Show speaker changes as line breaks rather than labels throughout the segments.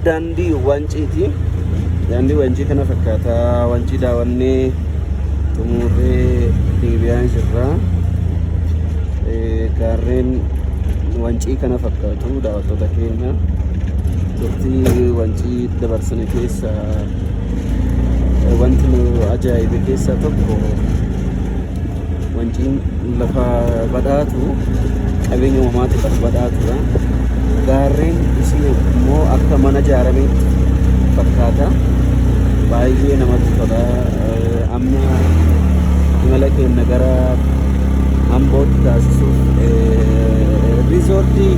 Daandii Wanciiti. Daandii Wancii kana fakkaata. Wancii daawwannee xumurree deebi'aa jirra. Gaarreen Wancii kana fakkaatu daawwattoota keenya. Turtii Wancii dabarsine keessa wanti nu ajaa'ibe keessaa tokko Wanciin lafa badhaatu qabeenya uumamaatti lafa badhaatudha. Gaarreen isii immoo akka mana ijaarameetti fakkaata. Baay'ee namatti tola. Amma imala keenya gara Ambootti taasisuuf riizoortii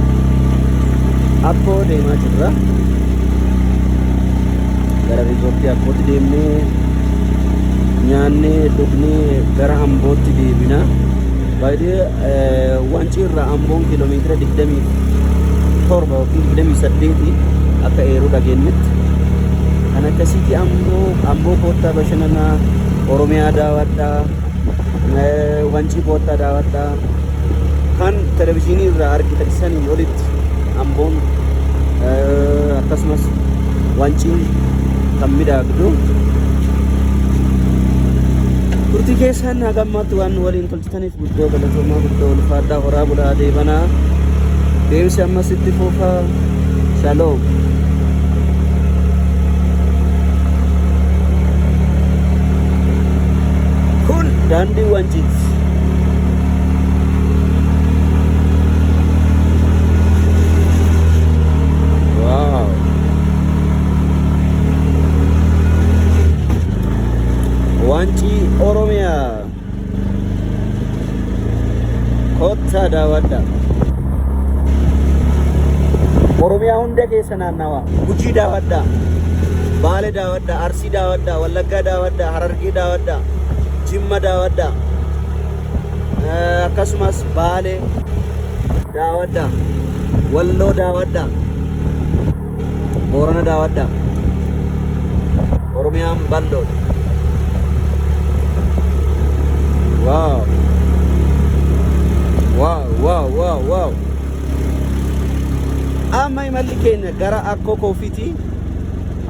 Akkoo deemaa jirra. Gara riizoortii Akkootti deemnee nyaannee dhugnee gara Ambootti deebina. Baay'ee Wancii irraa Amboon kiiloomeetira 27 yookiin 28 akka eeruu dhageenyetti. Kan akkasiiti Amboo Amboo koottaa bashannanaa Oromiyaa daawwadhaa Wancii koottaa daawwadhaa kan televizyiinii irraa argitan saniin olitti Amboon akkasumas Wanciin kan midhaagdu. Turtii keessan haga ammaatti waan nu waliin tolchitaniif guddoo galatoomaa guddoo ulfaadhaa horaa bulaa deebanaa. Deemsi ammas itti fufa. Shaloom. Kun daandii Wanciiti. Wow. Wancii Oromiyaa. Kottaa daawwadhaa. Oromiyaa hunda keessa naannawaa. Gujii daawwadhaa. Baale daawwadhaa. Arsii daawwadhaa. Wallaggaa daawwadhaa. Harargee daawwadhaa. Jimma daawwadhaa. Akkasumas Baale daawwadhaa. Walloo daawwadhaa. Boorana daawwadhaa. Oromiyaan bal'oodha. Wow. Wow, wow, wow, wow. Amma imalli keenya gara Akkoo Koofiiti.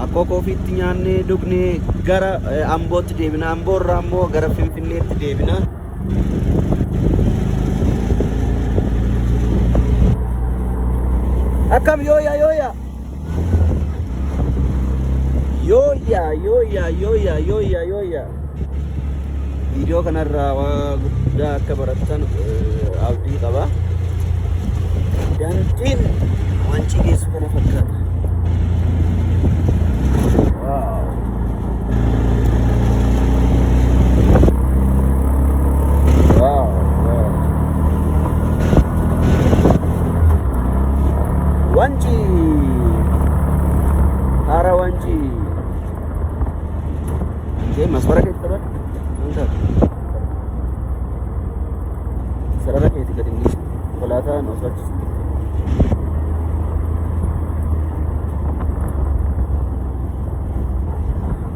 Akkoo Koofiitti nyaannee dhugnee gara Ambootti deebina. Amboo irraa immoo gara Finfinneetti deebina. Akkam yooya yooya. Yooya yooya yooya yooya yooya. Viidiyoo kanarraa waa guddaa akka barattan abdii qaba. Daandiin wancii geessu kana fakkaata. Wow. Wow, wow. Wancii hara wancii Oke, masmara keeti qabadhu. Maal taate? Sarara keeti gadi hin dhiisin. Konkolaataan osoo achi sitti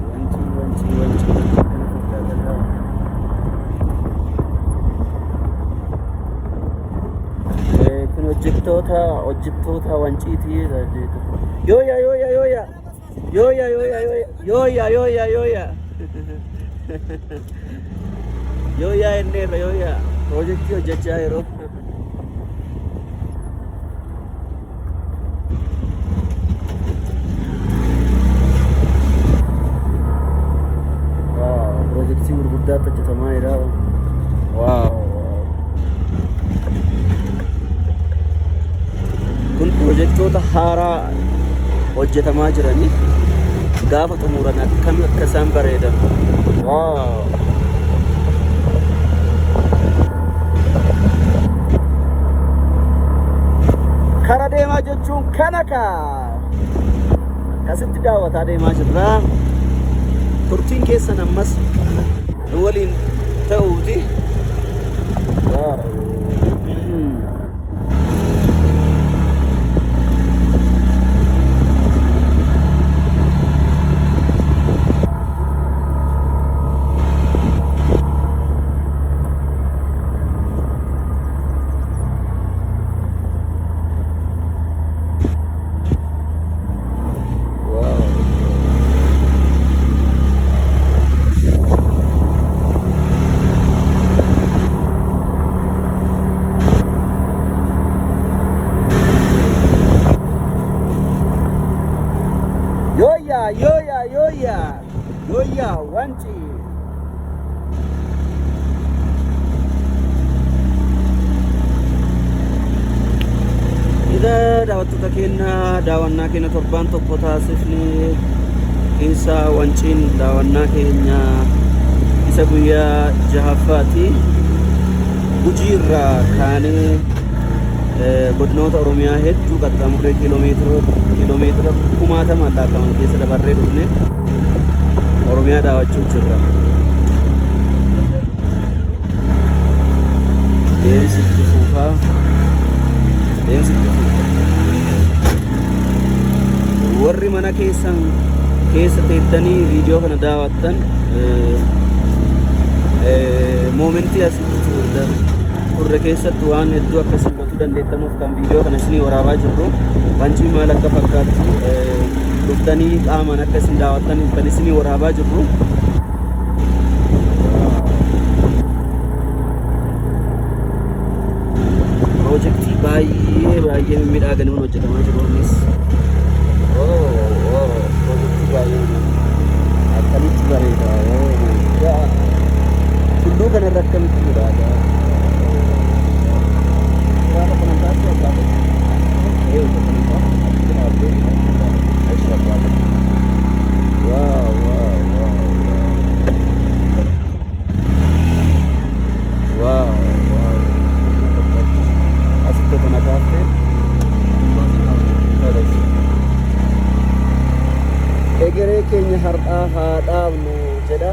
Wancii, wancii, wancii, wancii kana fakkaata. Kun hojjettoota wanciiti. Yooya, yooya, yooya. Yooya, yooya, yooya, yooya, yooya, yooya. Yooya inneerra yooya. Piroojeektii hojjechaa yeroo. Waaw, piroojeektii gurguddaatti hojjetamaa jira. Waaw. Kun piroojeektoota haaraa hojjetamaa jiranii gaafa xumuran akkam akka isaan bareedan. Waaw. Kara deemaa jechuun kana kaa. Akkasitti daawwataa deemaa jirra. Turtiin keessan ammas nu waliin ta'uuti. Waaw. Yooyyaa yooyyaa Wancii. Egaa daawwattoota keenya, daawwannaa keenya torbaan tokko taasifne keessaa Wanciin daawwannaa keenya isa guyyaa jahaffaati. Gujii irraa kaanee godinoota Oromiyaa hedduu qaxxaamurree kiiloomeetira kumaatamaan lakkaa'aman keessa dabarree dhufne Oromiyaa daawwachuu jirra. Deemsi itti fufaa. Deemsi itti fufa. Warri mana keessan keessa teettanii viidiyoo kana daawwattan, momentii asitti turre keessatti waan hedduu akkasii hubachuu dandeettanuuf kan viidiyoo kana isinii waraabaa jirru. Wancii maal akka fakkaattu dhuftanii qaamaan akka isin daawwattaniif kan isinii waraabaa jirru. Piroojeektii baay'ee baay'ee mimmiidhaaganii hojjetamaa jiru innis. Piroojeektii baay'ee akkamitti bareeda! Oh my God! Tulluu kanarra akkamitti midhaaga! Suuraa tokko nan taasisu abbaa tokko. Ee, tokko nan taasisu. Achitti dhaabbee achi abbaa tokko. Wow! Wow! Asitti kana kaaftee. Egeree keenya har'aa haa dhaabnu jedha.